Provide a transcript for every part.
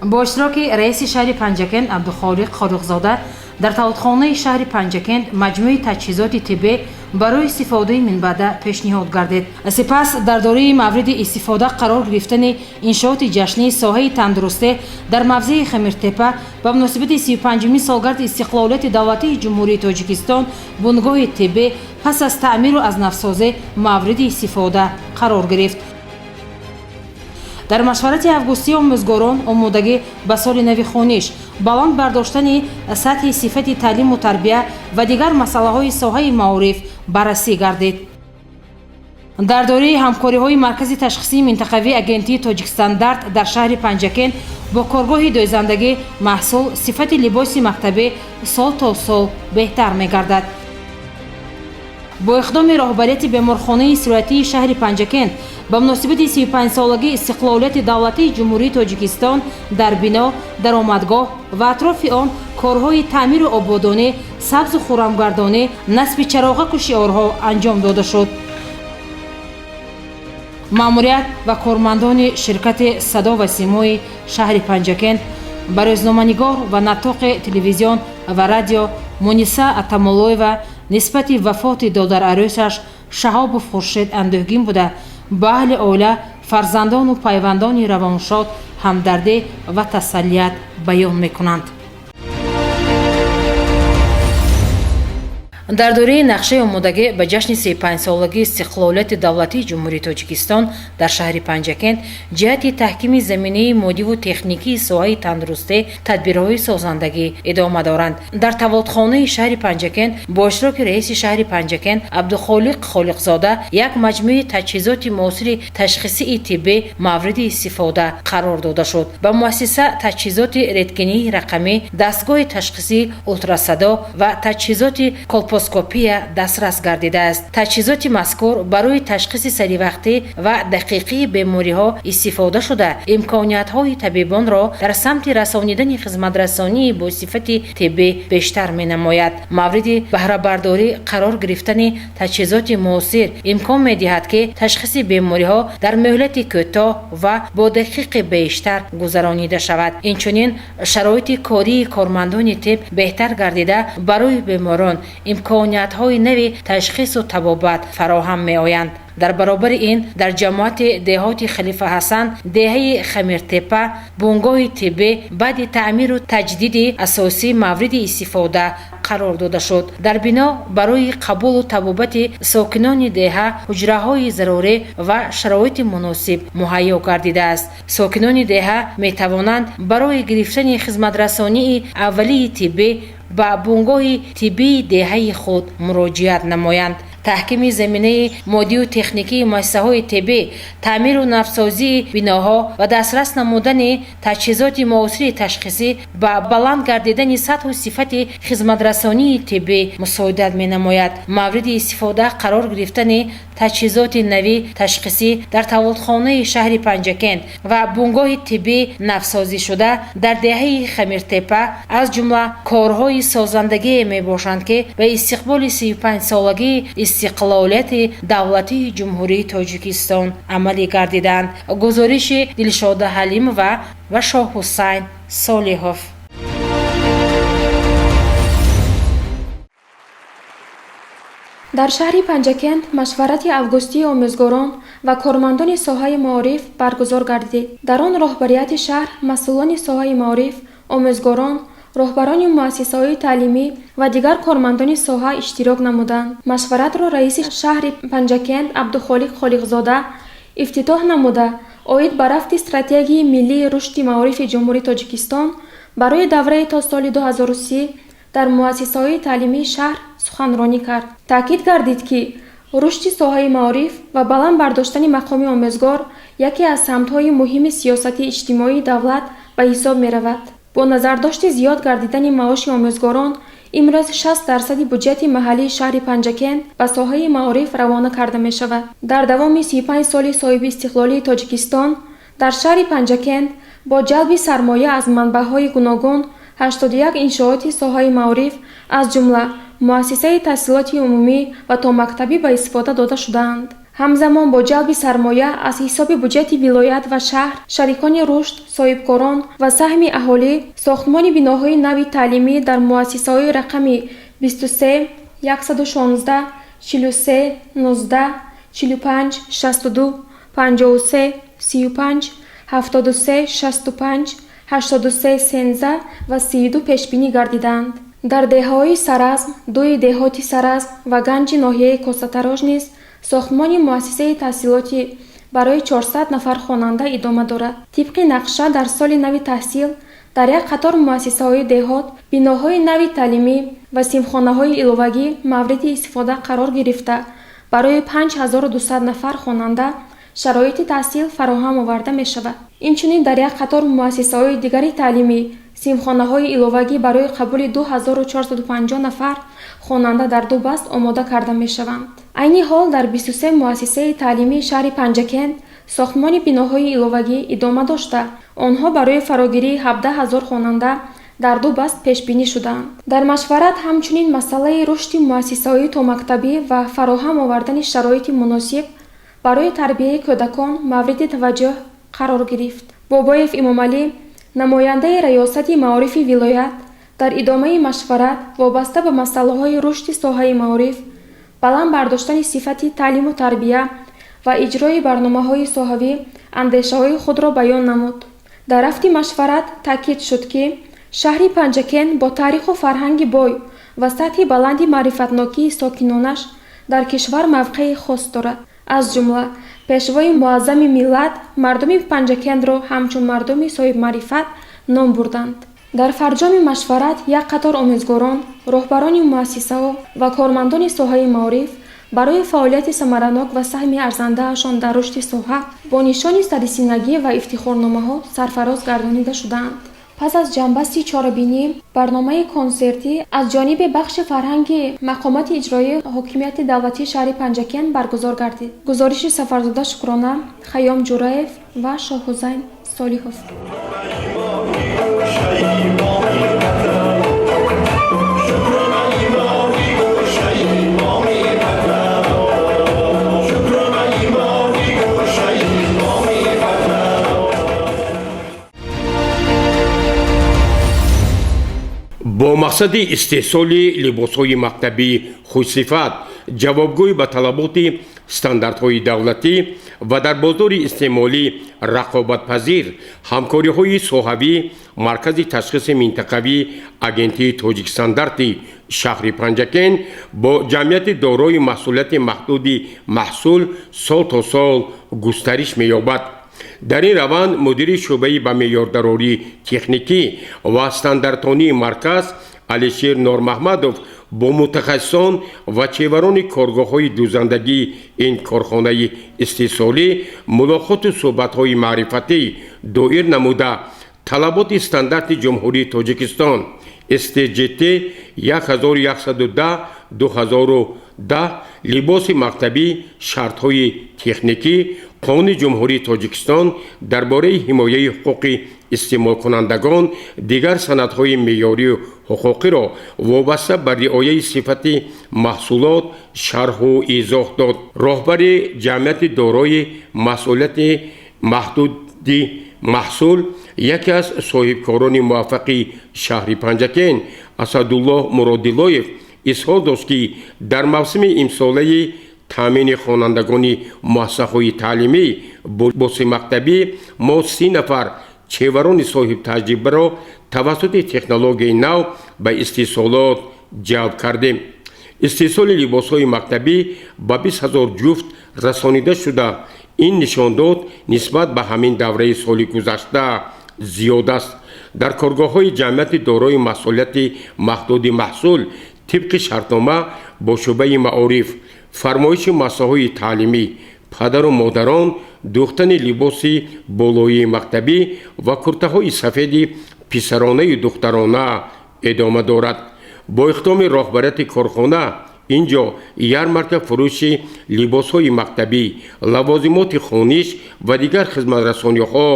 Бо иштироки раиси шаҳри Панҷакент Абдухолиқ Холиқзода дар тавлидхонаи шаҳри Панҷакент маҷмӯи таҷҳизоти тиббӣ барои истифодаи минбаъда пешниҳод гардид. Сипас дар дораи мавриди истифода қарор гирифтани иншооти ҷашнии соҳаи тандурустӣ дар мавзеи Хамиртепа ба муносибати 35-умин солгарди истиқлолияти давлатии Ҷумҳурии Тоҷикистон бунгоҳи тиббӣ пас аз таъмиру аз навсозӣ мавриди истифода қарор гирифт. Дар машварати августии омӯзгорон омодагӣ ба соли нави хониш, баланд бардоштани сатҳи сифати таълиму тарбия ва дигар масъалаҳои соҳаи маориф баррасӣ гардид. Дар доираи ҳамкориҳои Маркази ташхисии минтақавии Агентии Тоҷикстандарт дар шаҳри Панҷакент бо коргоҳи дӯзандагӣ маҳсул сифати либоси мактабӣ сол то сол беҳтар мегардад. Бо иқдоми роҳбарияти беморхонаи сироятии шаҳри Панҷакент ба муносибати 35-солагии истиқлолияти давлатии Ҷумҳурии Тоҷикистон дар бино, даромадгоҳ ва атрофи он корҳои таъмиру ободонӣ, сабзу хуррамгардонӣ, насби чароғаку шиорҳо анҷом дода шуд. Маъмурият ва кормандони ширкати Садо ва симои шаҳри Панҷакент ба рӯзноманигор ва наттоқи телевизион ва радио Муниса Атамоллоева нисбати вафоти додарарӯсаш Шаҳобов Хуршед андӯҳгин буда, ба аҳли оила, фарзандону пайвандони равоншод ҳамдардӣ ва тасаллият баён мекунанд. Дар доираи нақшаи омодагӣ ба ҷашни 35-солагии истиқлолияти давлатии Ҷумҳурии Тоҷикистон дар шаҳри Панҷакент ҷиҳати таҳкими заминаи моддиву техникии соҳаи тандурустӣ тадбирҳои созандагӣ идома доранд. Дар тавлидхонаи шаҳри Панҷакент бо иштироки раиси шаҳри Панҷакент Абдухолиқ Холиқзода як маҷмӯи таҷҳизоти муосири ташхисии тиббӣ мавриди истифода қарор дода шуд. Ба муассиса таҷҳизоти рентгении рақамӣ, дастгоҳи ташхисии ултрасадо ва таҷҳизоти колпоскопия дастрас гардидааст. Таҷҳизоти мазкур барои ташхиси саривақтӣ ва дақиқии бемориҳо истифода шуда, имкониятҳои табибонро дар самти расонидани хизматрасонии бо сифати тиббӣ бештар менамояд. Мавриди баҳрабардорӣ қарор гирифтани таҷҳизоти муосир имкон медиҳад, ки ташхиси бемориҳо дар муҳлати кӯтоҳ ва бо дақиқи бештар гузаронида шавад. Инчунин шароити кории кормандони тиб беҳтар гардида, барои беморон имкониятҳои нави ташхису табобат фароҳам меоянд. Дар баробари ин дар ҷамоати деҳоти Халифа Ҳасан, деҳаи Хамиртепа бунгоҳи тиббӣ баъди таъмиру таҷдиди асосӣ мавриди истифода қарор дода шуд. Дар бино барои қабулу табобати сокинони деҳа ҳуҷраҳои зарурӣ ва шароити муносиб муҳайё гардидааст. Сокинони деҳа метавонанд барои гирифтани хизматрасонии аввалии тиббӣ ба бунгоҳи тиббии деҳаи худ муроҷиат намоянд. Таҳкими заминаи моддию техникии муассисаҳои тиббӣ, таъмиру навсозии биноҳо ва дастрас намудани таҷҳизоти муосири ташхисӣ ба баланд гардидани сатҳу сифати хизматрасонии тиббӣ мусоидат менамояд. Мавриди истифода қарор гирифтани таҷҳизоти нави ташхисӣ дар тавлидхонаи шаҳри Панҷакент ва бунгоҳи тиббӣ навсозишуда дар деҳаи Хамиртепа аз ҷумла корҳои созандагие мебошанд, ки ба истиқболи 35-солагии истиқлолияти давлатии Ҷумҳурии Тоҷикистон амалӣ гардиданд. Гузориши Дилшода Ҳалимова ва Шоҳҳусайн Солиҳов. Дар шаҳри Панҷакент машварати августии омӯзгорон ва кормандони соҳаи маориф баргузор гардид. Дар он роҳбарияти шаҳр, масъулони соҳаи маориф, омӯзгорон, роҳбарони муассисаҳои таълимӣ ва дигар кормандони соҳа иштирок намуданд. Машваратро раиси шаҳри Панҷакент Абдухолиқ Холиқзода ифтитоҳ намуда, оид ба рафти стратегияи миллии рушди маорифи Ҷумҳурии Тоҷикистон барои давраи то соли 2030 дар муассисаҳои таълимии шаҳр суханронӣ кард. Таъкид гардид, ки рушди соҳаи маориф ва баланд бардоштани мақоми омӯзгор яке аз самтҳои муҳими сиёсати иҷтимоии давлат ба ҳисоб меравад. Бо назардошти зиёд гардидани маоши омӯзгорон, имрӯз 60 дарсади буҷети маҳаллии шаҳри Панҷакент ба соҳаи маориф равона карда мешавад. Дар давоми 35 соли соҳиби истиқлолии Тоҷикистон дар шаҳри Панҷакент бо ҷалби сармоя аз манбаъҳои гуногун 81 иншооти соҳаи маориф, аз ҷумла муассисаи таҳсилоти умумӣ ва томактабӣ ба истифода дода шудаанд. Ҳамзамон бо ҷалби сармоя аз ҳисоби буҷети вилоят ва шаҳр, шарикони рушд, соҳибкорон ва саҳми аҳолӣ, сохтмони биноҳои нави таълимӣ дар муассисаҳои рақами 23, 116, 43, 19, 45, 62, 53, 35, 73, 65, 83, 13 ва 32 пешбинӣ гардидаанд. Дар деҳаҳои Саразм, дуи деҳоти Саразм ва Ганҷи ноҳияи Косатарош низ сохтмони муассисаи таҳсилотӣ барои 400 нафар хонанда идома дорад. Тибқи нақша, дар соли нави таҳсил дар як қатор муассисаҳои деҳот биноҳои нави таълимӣ ва синфхонаҳои иловагӣ мавриди истифода қарор гирифта, барои 5200 нафар хонанда шароити таҳсил фароҳам оварда мешавад. Инчунин дар як қатор муассисаҳои дигари таълимӣ синфхонаҳои иловагӣ барои қабули 2450 нафар хонанда дар ду баст омода карда мешаванд. Айни ҳол дар 23 муассисаи таълимии шаҳри Панҷакент сохтмони биноҳои иловагӣ идома дошта, онҳо барои фарогирии 17 ҳазор хонанда дар ду баст пешбинӣ шудаанд. Дар машварат ҳамчунин масъалаи рушди муассисаҳои томактабӣ ва фароҳам овардани шароити муносиб барои тарбияи кӯдакон мавриди таваҷҷӯҳ қарор гирифт. Бобоев Имомалӣ, намояндаи раёсати маорифи вилоят, дар идомаи машварат вобаста ба масъалаҳои рушди соҳаи маориф, баланд бардоштани сифати таълиму тарбия ва иҷрои барномаҳои соҳавӣ андешаҳои худро баён намуд. Дар рафти машварат таъкид шуд, ки шаҳри Панҷакент бо таъриху фарҳанги бой ва сатҳи баланди маърифатнокии сокинонаш дар кишвар мавқеи хос дорад. Аз ҷумла Пешвои муаззами миллат мардуми Панҷакентро ҳамчун мардуми соҳибмаърифат ном бурданд. Дар фарҷоми машварат як қатор омӯзгорон, роҳбарони муассисаҳо ва кормандони соҳаи маориф барои фаъолияти самаранок ва саҳми арзандаашон дар рушди соҳа бо нишони сарисинагӣ ва ифтихорномаҳо сарфароз гардонида шудаанд. Пас аз ҷамъбасти чорабинӣ барномаи консертӣ аз ҷониби бахши фарҳанги мақомоти иҷроии ҳокимияти давлатии шаҳри Панҷакент баргузор гардид. Гузориши Сафарзода Шукрона, Хайём Ҷураев ва Шоҳҳусайн Солиҳов. Бо мақсади истеҳсоли либосҳои мактабии хушсифат, ҷавобгӯй ба талаботи стандартҳои давлатӣ ва дар бозори истеъмолӣ рақобатпазир, ҳамкориҳои соҳавӣ Маркази ташхиси минтақавии Агентии Тоҷикстандарти шаҳри Панҷакент бо ҷамъияти дорои масъулияти маҳдуди «Маҳсул» сол то сол густариш меёбад. Дар ин раванд мудири шӯъбаи ба меъёрдарории техникӣ ва стандартонии марказ Алишер Нормаҳмадов бо мутахассисон ва чеварони коргоҳҳои дӯзандагии ин корхонаи истеҳсолӣ мулоқоту суҳбатҳои маърифатӣ доир намуда, талаботи стандарти Ҷумҳурии Тоҷикистон СТЖТ 1110 2010, либоси мактабӣ, шартҳои техникӣ, Қонуни Ҷумҳурии Тоҷикистон дар бораи ҳимояи ҳуқуқи истеъмолкунандагон, дигар санадҳои меъёрию ҳуқуқиро вобаста ба риояи сифати маҳсулот шарҳу изоҳ дод. Роҳбари ҷамъияти дорои масъулияти маҳдуди «Маҳсул», яке аз соҳибкорони муваффақи шаҳри Панҷакент Асадуллоҳ Муродилоев изҳор дошт, ки дар мавсими имсолаи таъмини хонандагони муассисаҳои таълимӣ бо либоси мактабӣ мо 30 нафар чеварони соҳибтаҷрибаро тавассути технологияи нав ба истеҳсолот ҷалб кардем. Истеҳсоли либосҳои мактабӣ ба 20 000 ҷуфт расонида шуда, ин нишондод нисбат ба ҳамин давраи соли гузашта зиёд аст. Дар коргоҳҳои ҷамъияти дорои масъулияти маҳдуди «Маҳсул» тибқи шартнома бо шӯъбаи маориф, фармоиши муассисаҳои таълимӣ, падару модарон дӯхтани либоси болоии мактабӣ ва куртаҳои сафеди писаронаю духтарона идома дорад. Бо иқдоми роҳбарияти корхона ин ҷо ярмарка фурӯши либосҳои мактабӣ, лавозимоти хониш ва дигар хизматрасониҳо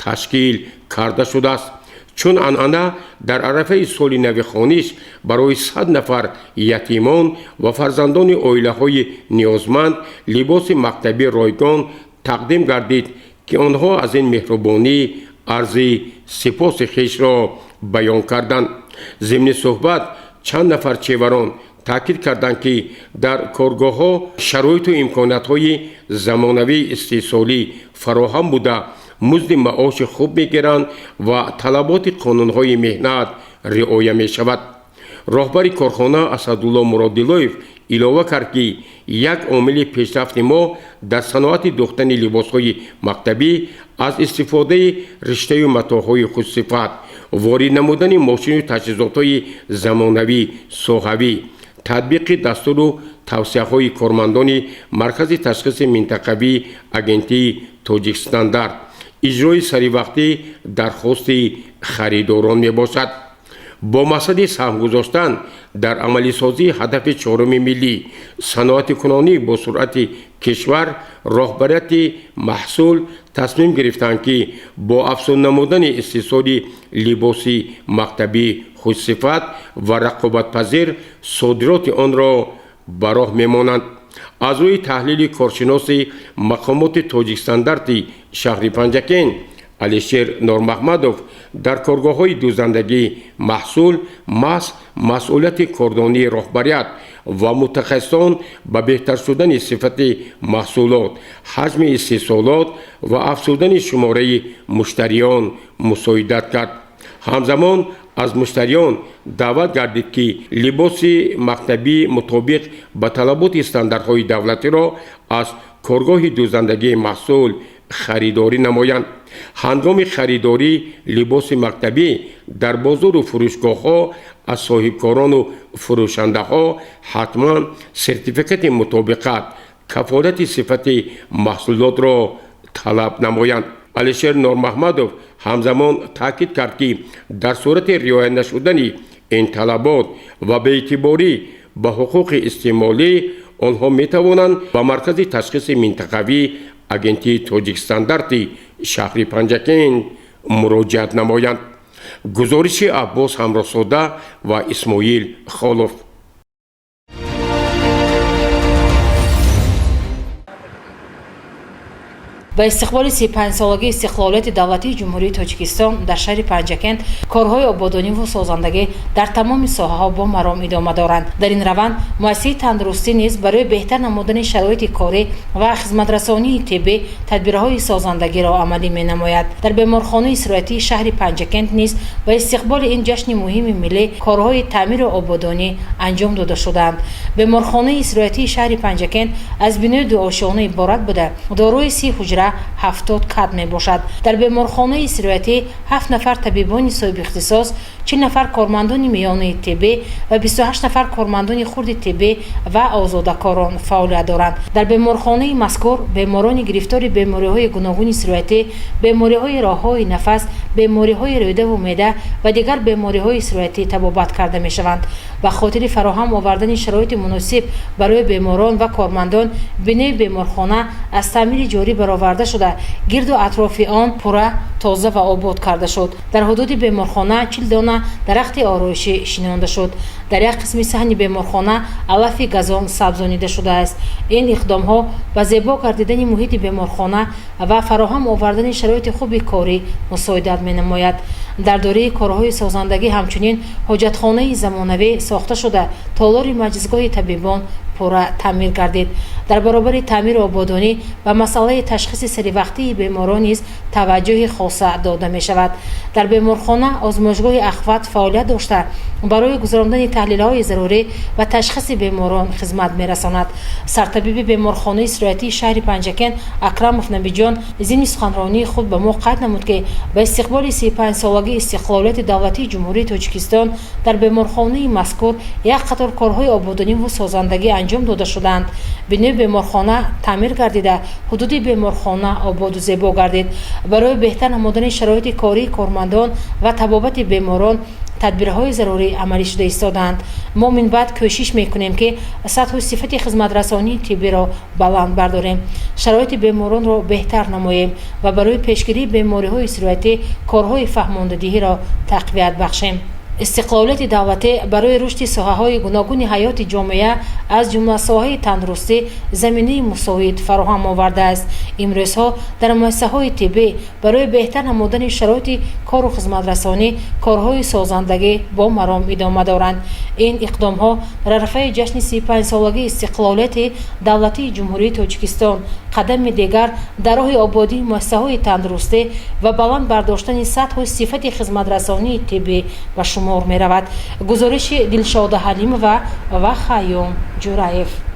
ташкил карда шудааст. Чун анъана, дар арафаи соли нави хониш барои 100 нафар ятимон ва фарзандони оилаҳои ниёзманд либоси мактабӣ ройгон тақдим гардид, ки онҳо аз ин меҳрубонӣ арзи сипоси хешро баён карданд. Зимни суҳбат чанд нафар чеварон таъкид карданд, ки дар коргоҳҳо шароиту имкониятҳои замонавии истеҳсолӣ фароҳам буда, музди маоши хуб мегиранд ва талаботи қонунҳои меҳнат риоя мешавад. Роҳбари корхона Асадулло Муродилоев илова кард, ки як омили пешрафти мо дар саноати дӯхтани либосҳои мактабӣ аз истифодаи риштаю матоъҳои хушсифат, ворид намудани мошину таҷҳизотҳои замонавӣ соҳавӣ, татбиқи дастуру тавсияҳои кормандони Маркази ташхиси минтақавии Агентии Тоҷикстандарт, иҷрои саривақтӣ дархости харидорон мебошад. Бо мақсади саҳм гузоштан дар амалисозии ҳадафи чоруми миллӣ, саноатикунонӣ бо суръати кишвар, роҳбарияти маҳсул тасмим гирифтанд, ки бо афзун намудани истеҳсоли либоси мактабӣ хушсифат ва рақобатпазир содироти онро ба роҳ мемонанд. Аз рӯи таҳлили коршиноси мақомоти Тоҷикстандарти шаҳри Панҷакент Алишер Нормаҳмадов, дар коргоҳҳои дӯзандагии маҳсул маҳз масъулияти кордонии роҳбарият ва мутахассисон ба беҳтар шудани сифати маҳсулот, ҳаҷми истеҳсолот ва афзудани шумораи муштариён мусоидат кард. Ҳамзамон аз муштариён даъват гардид, ки либоси мактабӣ мутобиқ ба талаботи стандартҳои давлатиро аз коргоҳи дӯзандагии маҳсул харидорӣ намоянд. Ҳангоми харидории либоси мактабӣ дар бозору фурӯшгоҳҳо аз соҳибкорону фурӯшандаҳо ҳатман сертификати мутобиқат, кафолати сифати маҳсулотро талаб намоянд. Алишер Нормаҳмадов ҳамзамон таъкид кард, ки дар сурати риоя нашудани ин талабот ва беэътиборӣ ба ҳуқуқи истеъмолӣ онҳо метавонанд ба Маркази ташхиси минтақавии Агентии Тоҷикстандарти шаҳри Панҷакент муроҷиат намоянд. Гузориши Аббос Ҳамроҳзода ва Исмоил Холов. Ба истиқболи 35-солагии истиқлолияти давлатии Ҷумҳурии Тоҷикистон дар шаҳри Панҷакент корҳои ободониву созандагӣ дар тамоми соҳаҳо бо маром идома доранд. Дар ин раванд муассисаи тандурустӣ низ барои беҳтар намудани шароити корӣ ва хизматрасонии тиббӣ тадбирҳои созандагиро амалӣ менамояд. Дар беморхонаи сироятии шаҳри Панҷакент низ ба истиқболи ин ҷашни муҳими миллӣ корҳои таъмиру ободонӣ анҷом дода шудаанд. Беморхонаи сироятии шаҳри Панҷакент аз бинои дуошёна иборат буда, дорои 30 ҳуҷра, 70 кат мебошад. Дар беморхонаи сироятӣ 7 нафар табибони соҳибихтисос, 40 нафар кормандони миёнаи тиббӣ ва 28 нафар кормандони хурди тиббӣ ва озодакорон фаъолият доранд. Дар беморхонаи мазкур беморони гирифтори бемориҳои гуногуни сироятӣ, бемориҳои роҳҳои нафас, бемориҳои рӯдаву меъда ва дигар бемориҳои сироятӣ табобат карда мешаванд. Ба хотири фароҳам овардани шароити муносиб барои беморон ва кормандон бинои беморхона аз таъмири ҷорӣ бароварда шуда, гирду атрофи он пурра тоза ва обод карда шуд. Дар ҳудуди беморхона 40 дона дарахти ороишӣ шинонда шуд. Дар як қисми саҳни беморхона алафи газон сабзонида шудааст. Ин иқдомҳо ба зебо гардидани муҳити беморхона ва фароҳам овардани шароити хуби корӣ мусоидат менамояд. Дар дораи корҳои созандагӣ ҳамчунин ҳоҷатхонаи замонавӣ сохта шуда, толори маҷлисгоҳи табибон пурра таъмир гардид. Дар баробари таъмиру ободонӣ ба масъалаи ташхиси саривақтии беморон низ таваҷҷӯҳи хоса дода мешавад. Дар беморхона озмоишгоҳи ахват фаъолият дошта, барои гузарондани таҳлилҳои зарурӣ ва ташхиси беморон хизмат мерасонад. Сартабиби беморхонаи сироятии шаҳри Панҷакент Акрамов Набиҷон зимни суханронии худ ба мо қайд намуд, ки ба истиқболи 35-солагии истиқлолияти давлатии Ҷумҳурии Тоҷикистон дар беморхонаи мазкур як қатор корҳои ободониву созандагӣ анҷом Анҷом дода шуданд. Бинои беморхона таъмир гардида, ҳудуди беморхона ободу зебо гардид. Барои беҳтар намудани шароити кории кормандон ва табобати беморон тадбирҳои зарурӣ амалӣ шуда истодаанд. Мо минбаъд кӯшиш мекунем, ки сатҳу сифати хизматрасонии тиббиро баланд бардорем, шароити беморонро беҳтар намоем ва барои пешгирии бемориҳои сироятӣ корҳои фаҳмондадиҳиро тақвият бахшем. Истиқлолияти давлатӣ барои рушди соҳаҳои гуногуни ҳаёти ҷомеа, аз ҷумла соҳаи тандурустӣ, заминаи мусоид фароҳам овардааст. Имрӯзҳо дар муассисаҳои тиббӣ барои беҳтар намудани шароити кору хизматрасонӣ корҳои созандагӣ бо маром идома доранд. Ин иқдомҳо дар арафаи ҷашни 35-солагии истиқлолияти давлатии Ҷумҳурии Тоҷикистон қадами дигар дар роҳи ободии муассисаҳои тандурустӣ ва баланд бардоштани сатҳу сифати хизматрасонии тиббӣ ба шумор меравад. Гузориши Дилшода Ҳалимова ва Хайём Ҷураев.